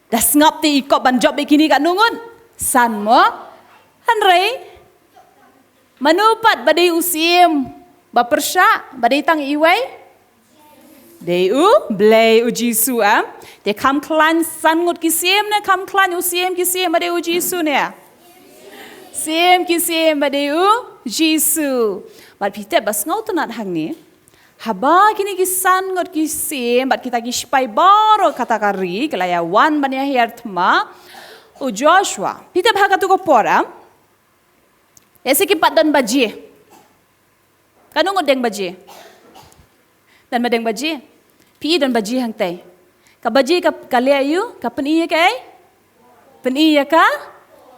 Da sngap te i kop ban jop ïa kine katno ngut? San mo. Hynrei mano pat ba dei u syiem ba pyrshah, ba dei tang iwei? Dei U Blei, U Jisu, em? Te kham khlaiñ san ngut ki syiem ne kham khlaiñ u syiem ki syiem ba dei U Jisu ne? Syiem ki syiem ba dei U Jisu. Bad phi tip ba sngewtynnat hangne, haba kine ki san ngut ki syiem bad kita ki sipai baroh kata ka ri ki la ïa wan ban ïa hiar thma, u Joshua, phi tip ha katu ka por, em? Lehse kim pat don baje. Katno ngut deng baje? Don ba deng baje? Phi don baje hangtei. Ka baje ka, ka leh aïu? Ka pyni ïa kaei? Pyni ïa ka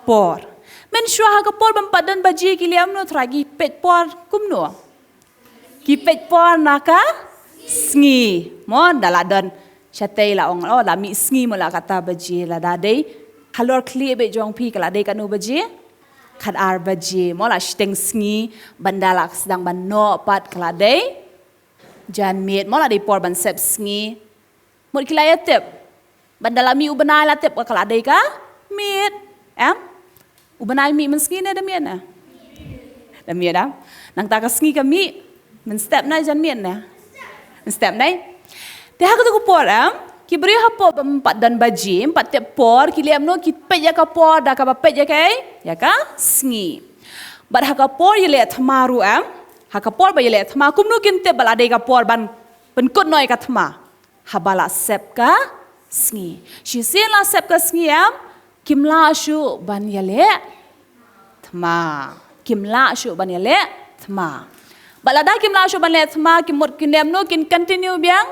por. Mynshuwa ha ka por bym pat don baje ki leh kumno, trai ki peit por kumno? Ki peit por na ka sngi. Mo, da la don shatei la ong, oh, la mih sngi mo, la kata baje, lada dei halor khlieh beit jong phi ka la dei katno baje? Khatar baje mo, la shiteng sngi, ban da la sdang ban noh pat ka la dei janmiet mo, la dei por ban sep sngi. Mut ki la ïa tip. Ban da la mih u bnai la tip ka la dei ka miet. Em? U bnai mih mynsngi ne da miet ne? Da miet, em? Nangta ka sngi ka mih mynstep ne janmiet ne? Mynstep ne? Te ha katu ka por, em, ki briew hapoh bym pat don baje, ym pat tip por, ki leh kumno, ki peit ïa ka por da kaba peit ïa kaei? Ïa ka sngi. Bad ha ka por ïaleh thma ruh, em, ha ka por ba ïaleh thma, kumno kin tip ba la dei ka por ban pynkut noh ïa ka thma? Haba la sep ka sngi. Shisien la sep ka sngi, em, kim lah shuh ban ïaleh thma. Kim lah shuh ban ïaleh thma. Bad lada kim lah shuh ban leh thma, ki mut kin ïa mano, kin continue biang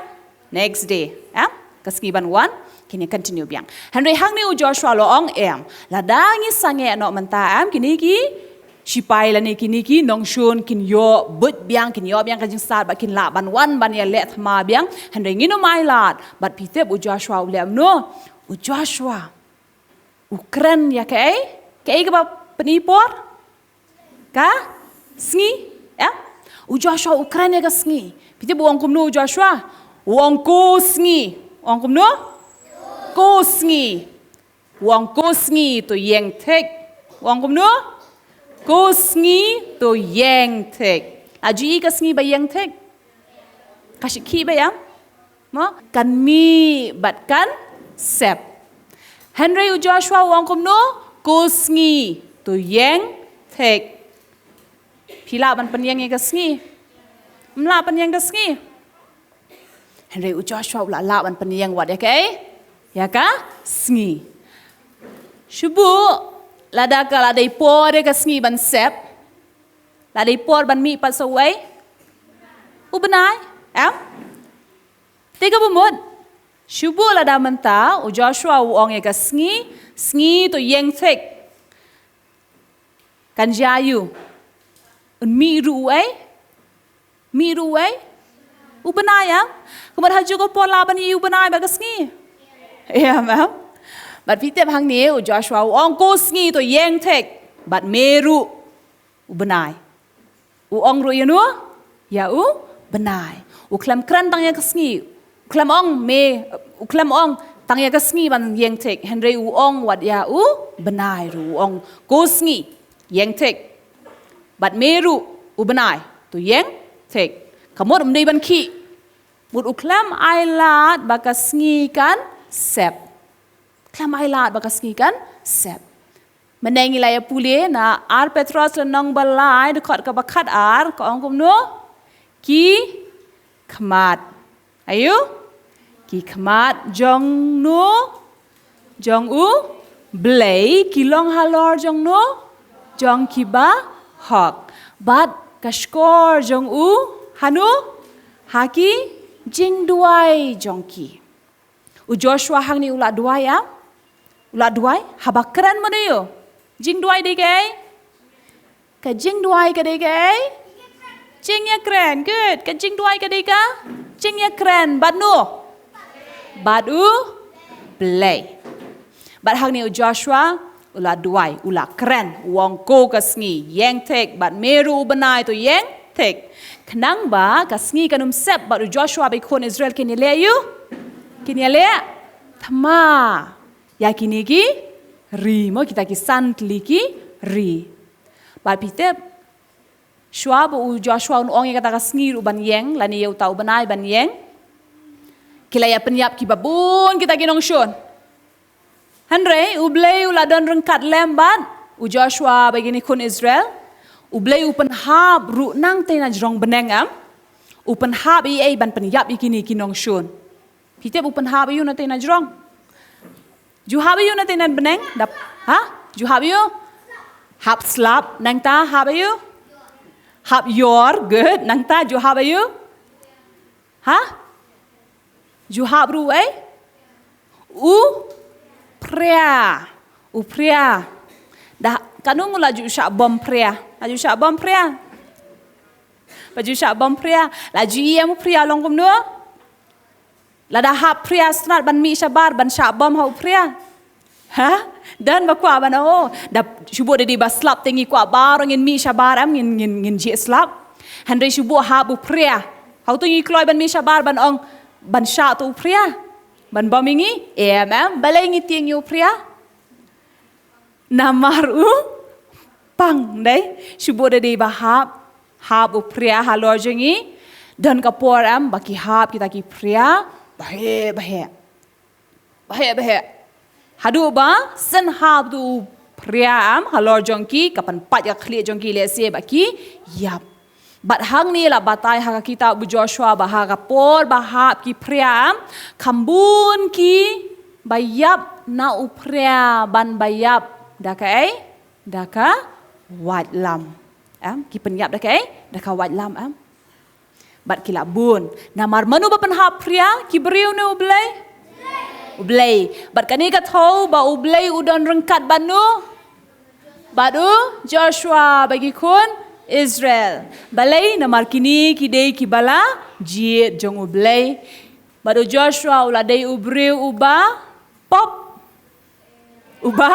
next day, em? Ka sngi ban wan, kin ïa continue biang. Hynrei hangne u Joshua u la ong, em, lada ngi sangeh noh mynta, em, kine ki sipai lane kine ki nongshun kin ïoh buit biang, kin ïoh biang ka jingstad bad kin lah ban wan ban ïaleh thma biang. Hynrei ngin ym ailad. Bad phi tip u Joshua u leh kumno? U Joshua u kren ïa kaei? Kaei kaba pyni por? Ka sngi, em? U Joshua u kren ïa ka sngi. Phi tip u ong kumno u Joshua? U ong, ko sngi. U ong kumno? Ko sngi. U ong, ko sngi to ïeng thik. U ong kumno? Ko sngi to ïeng thik. La ju i ka sngi ba ïeng thik? Ka shih khih ba ïam? Mo? Kan mih bad kan sep. Hynrei u Joshua u ong kumno? Ko sngi to ïeng thik. Phi lah ban pynïeng ïa ka sngi? Ym lah pynïeng ka sngi. Hynrei u Joshua u la lah ban pynïeng wat ïa kaei? Ïa ka sngi. Shu buh, lada ka la dei por ïa ka sngi ban sep, la dei por ban mih pat sa uwei? U bnai, em? Te kaba mut, shu buh lada mynta u Joshua u ong ïa ka sngi, sngi to ïeng thik. Kan jia aïu? Un mih ruh uwei? Mih ruh uwei? U bnai, em? Kumta ha juh ka por lah ban i u bnai bad ka sngi? Ïa, em? Bad phi tip hangne u Joshua u ong ko sngi to ïeng thik. Bad me ruh u bnai. U ong ruh ïa no? Ïa u bnai. U khlem kren tang ïa ka sngi. U khlem ong me, u khlem ong tang ïa ka sngi ban ïeng thik. Hynrei u ong wat ïa u bnai ruh, u ong ko sngi ïeng thik. Bad me ruh u bnai to ïeng thik. Ka mut um dei ban khih. Mut u khlem ailad ba ka sngi kan sep. Khlem ailad ba ka sngi kan sep. Mynne ngi la ïa pule na Ar Petros lynnong ba lai, dkhot kaba khatar, ka ong kumno? Ki khmat. Aïu? Ki khmat jong no? Jong u Blei, ki long halor jong no? Jong ki bahok. Bad ka shkor jong u hano? Ha ki jingduwai jong ki. U Joshua hangne u la duwai, em? U la duwai, haba kren mano ïoh. Jingduwai dei kaei? Ka jingduwai ka dei kaei? Jingïakren, good. Ka jingduwai ka dei ka? Jingïakren, bad no? Bad U Blei. Bad hangne u Joshua, u la duwai, u la kren, u ong ko ka sngi, ïeng thik, bad me ruh u bnai to ïeng thik. Khnang ba, ka sngi kan ym sep, bad u Joshua bad ki khun Israel kin ïaleh ïoh? Kin ïaleh? Thma. Ïa kine ki ri mo kita ki san tylli ki ri. Bad phi tip, shuwa ba u Joshua un ong ïa kata ka sngi ruh ban ïeng, lane ïa uta u bnai ban ïeng. Ki la ïa pynïap kiba bun kita ki nongshun. Hynrei, U Blei u la don ryngkat lem bad, u Joshua bad kine khun Israel. U Blei u pynhap ruh nangtei na jrong bneng em. U pynhap ïa ei ban pynïap ïa kine ki nongshun. Phi tip u pynhap ïa u nangtei na jrong. Ju hap ïa u nangtei na bneng, dap, ha? Ju hap ïa u? Hap slap, nangta hap ïa u? Hap ïor, good, nangta ju hap ïa u? Ha? Ju hap ruh ei? U phria. U phria. Dah, katno ngut la ju shah bom phria? La ju shah bom phria? Ba ju shah bom phria. La ju ïohi em u phria long kumno? Lada hap phria sngewtynnat ban mih shabar, ban shah bom ha u phria. Ha? Don ba kwah ban ong, oh, da shu bud da dei ba slap te ngi kwah baroh ngin mih shabar em, ngin, ngin, ngin jied slap. Hynrei shu bud hap u phria. Hato ngi kloi ban mih shabar ban ong, ban shah to u phria? Ban bom ïa ngi? Em, em, balei ngi tieng ïa u phria? Namar u pang, dei, shu bud da dei ba hap, hap u phria halor jong ngi, don ka por em, ba ki hap kita ki phria, ba heh, ba heh. Ba heh, ba heh. Haduh ba, shen hap tu u phria em, halor jong ki, ka pynpait ka khlieh jong ki lehse ba ki ïap. Bad hangne la batai ha ka kitab u Joshua ba ha ka por ba hap ki phria em, kham bun ki ba ïap na u phria ban ba ïap da kaei? Da ka waitlam. Em, ki pynïap da kaei? Da ka waitlam em. Bad ki la bun. Namar mano ba pynhap phria, ki briew ne U Blei? U Blei. Bad kane ka thew ba U Blei u don ryngkat bad no? Bad u Joshua bad ki khun Israel. Balei namar kine ki dei kiba la jied jong U Blei. Bad u Joshua u la dei u briew uba pop. Uba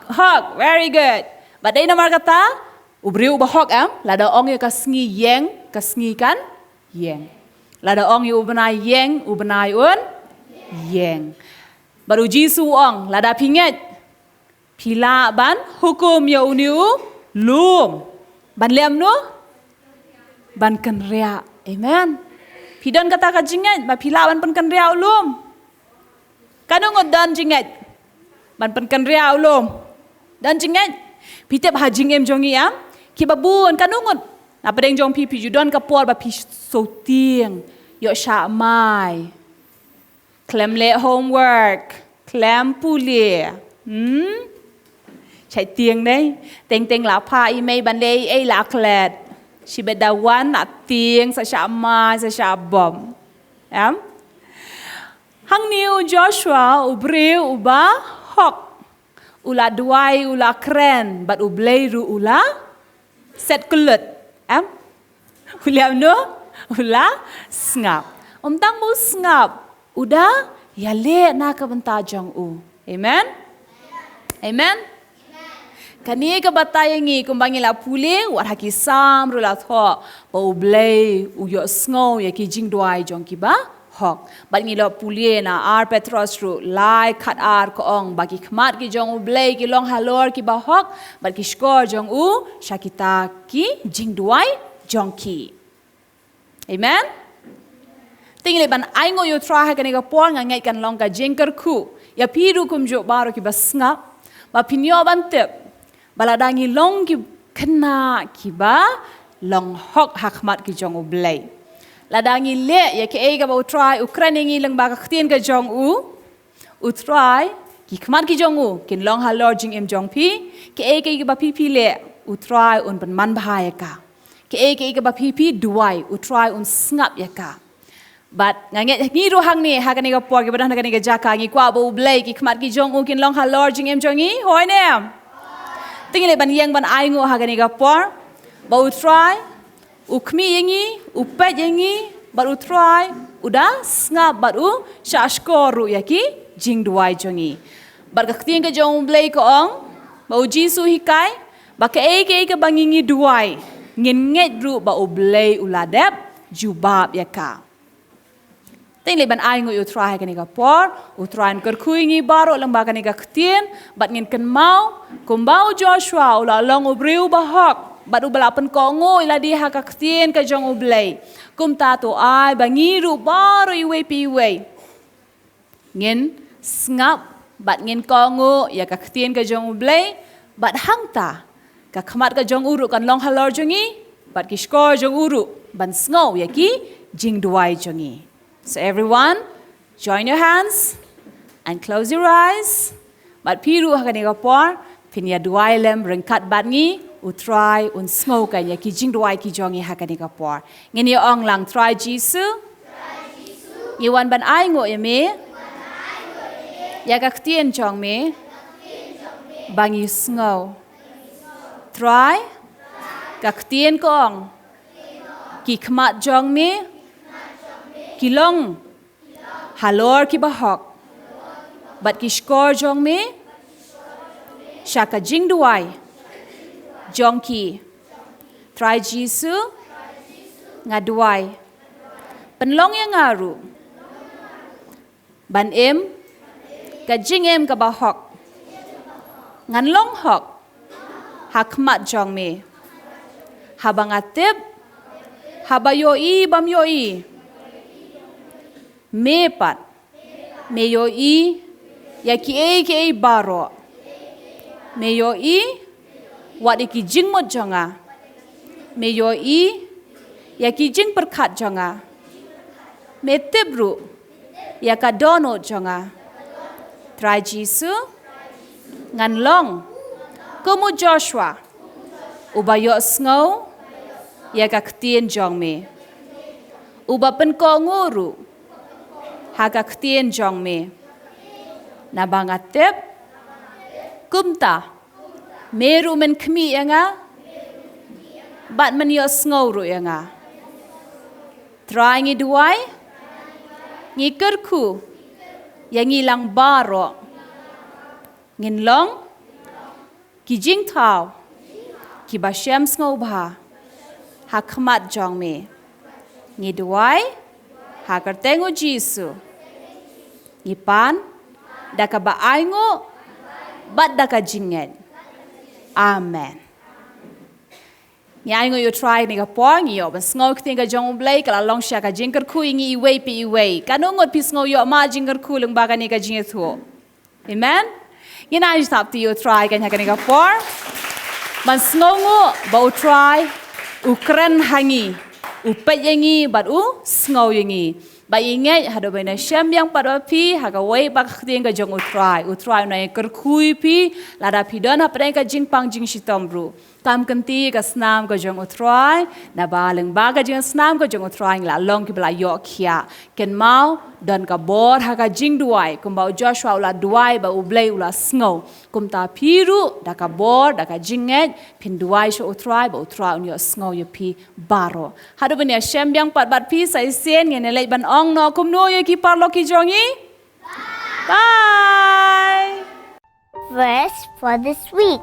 hok, very good. Bad dei namar kata, u briew uba hok em, lada ong ïa ka sngi ïeng, ka sngi kan ïeng. Lada ong ïa u bnai ïeng, u bnai un ïeng. Bad u Jisu u ong, lada phi ngeit, phi lah ban hukum ïa une u lum. Ban lem no? Ban kynriah. Amen. Phi don kata ka jingngeit, ba phi lah ban pynkynriah u lum. Katno ngut don jingngeit ban pynkynriah u lum? Don jingngeit? Phi tip ha jingim jong ngi em, kiba bun, katno ngut na pdeng jong phi, phi ju don ka por ba phi shu tieng, ïoh shah mai. Khlem leh homework, khlem pule. Hmm? Shait tieng dei. Teng teng la phah i mei ban leh ei ei la klet. Shibit da wan la tieng sa shah mai sa shah bom. Em? Hangne u Joshua u briew uba hok. U la duwai, u la kren, bad U Blei ruh u la set kyllut. Em? U la no? U la sngap. Ym tang ba u sngap, u da ïaleh na ka bynta jong u. Amen? Amen? Kane ka batai ïa ngi kumba ngi la pule, wat ha ki Salm ruh la thoh, ba U Blei u ïohsngew ïa ki jingduwai jong kiba hok. Bad ngi la pule na ar Petros ruh lai khat ar ka ong ba ki khmat ki jong U Blei ki long halor kiba hok, bad ki shkor jong u sha kita ki jingduwai jong ki. Amen. Te ngi leit ban ainguh ïa U Trai ha kane ka por, nga ngeit kan long ka jingkyrkhu ïa phi ruh kumjuh baroh kiba sngap, ba phin ïoh ban tip ba lada ngi long ki khynnah kiba long hok ha khmat ki jong U Blei. Lada ngi leh ïa kaei kaba U Trai u kren ïa ngi lyngba ka ktien ka jong u, U Trai, ki khmat ki jong u kin long halor jingim jong phi, kaei kaei kaba phi phi leh, U Trai un pynman bha ïa ka. Kaei kaei kaba phi phi duwai, U Trai un sngap ïa ka. Bad nga ngeit ngi ruh hangne ha kane ka por kiba don ha kane ka jaka ngi kwah ba U Blei ki khmat ki jong u kin long halor jingim jong ngi, hooid ne em? Te ngi leit ban ïeng ban ainguh ha kane ka por ba U Trai u khmih ïa ngi, u peit ïa ngi, bad U Trai u da sngap bad u shah shkor ruh ïa ki jingduwai jong ngi. Bad ka ktien ka jong U Blei ka ong ba U Jisu u hikai ba kaei kaei kaba ngi ngi duwai ngin ngeit ruh ba U Blei u la dep jubab ïa ka. Te ngi leit ban ainguh ïa U Trai ha kane ka por. U Trai un kyrkhu ïa ngi baroh lyngba kane ka ktien, bad ngin kynmaw kumba u Joshua u la long u briew ba hok bad uba la pynkohnguh ïa lade ha ka ktien ka jong U Blei, kumta to ai ba ngi ruh baroh iwei pa iwei ngin sngap bad ngin kohnguh ïa ka ktien ka jong U Blei, bad hangta ka khmat ka jong u ruh kan long halor jong ngi, bad ki shkor jong u ruh ban sngew ïa ki jingduwai jong ngi. So everyone, join your hands and close your eyes. Bad phi ruh ha kane ka por phin ïa duwai lem ryngkat bad ngi, U Trai un sngewkmen ïa ki jingduwai ki jong ngi ha kane ka por. Ngin ïa ong lang: Trai Jisu, ngi wan ban ainguh ïa me ïa ka ktien jong me ba ngi sngew. Trai, ka ktien ka ong ki khmat jong me ki long halor kiba hok, bad ki shkor jong me sha ka jingduwai jong ki. Trai Jisu, nga duwai, pynlong ïa nga ruh ban im ka jingim kaba hok. Ngan long hok ha khmat jong me, haba nga tip, haba ïohi bym ïohi, me pat me ïohi ïa kiei kiei baroh. Me ïohi wat ïa ki jingmut jong nga. Me ïohi ïa ki jingpyrkhat jong nga. Me tip ruh ïa ka dohnud jong nga. Trai Jisu, ngan long kum u Joshua uba ïohsngew ïa ka ktien jong me, uba pynkohnguh ruh ha ka ktien jong me. Naba nga tip kumta me ruh men khmih ïa nga bad men ïohsngew ruh ïa nga. Trai, ngi duwai, ngi kyrkhu ïa ngi lang baroh ngin long ki jingthaw kiba shem sngewbha ha khmat jong me. Ngi duwai ha ka kyrteng u Jisu. Ngi pan da kaba ainguh bad da ka jingngeit. Amen. Ngi ainguh ïa u Trai ha kane ka por, ngi ïoh ban sngew ïa ka ktien ka jong u Blei, ka la long shisha ka jingkyrkhu ïa ngi iwei pa iwei. Katno ngut phi sngew ïoh ma jingkyrkhu lyngba kane ka jingïathuh? Amen. Ngin ai jingthap ïa u Trai ha kane ka por. Ban sngewnguh ba u Trai u kren ha ngi, u peit ïa ngi bad u sngew ïa ngi. Ba ngi ngeit haduh ba ngin ïa shem biang pat bad phi ha kawei pat ka ktien ka jong u Trai, u Trai un ïa kyrkhu ïa phi lada phi don hapdeng ka jingpang jingshitom ruh. Kam kynti ka snam ka jong u Trai, naba lyngba ka jingsnam ka jong u Trai ngi la long kiba la ïoh khiah. Kynmaw, don ka bor ha ka jingduwai, kumba u Joshua u la duwai bad u Blei u la sngew. Kumta phi ruh da ka bor, da ka jingngeit phin duwai sha u Trai, ba u Trai un ïohsngew ïa phi baroh. Haduh ban ïa shem biang pat bad phi sa shisien, ngin ïa leit ban ong noh kumno ïa ki paralok ki jong ngi. Bye. Verse for this week.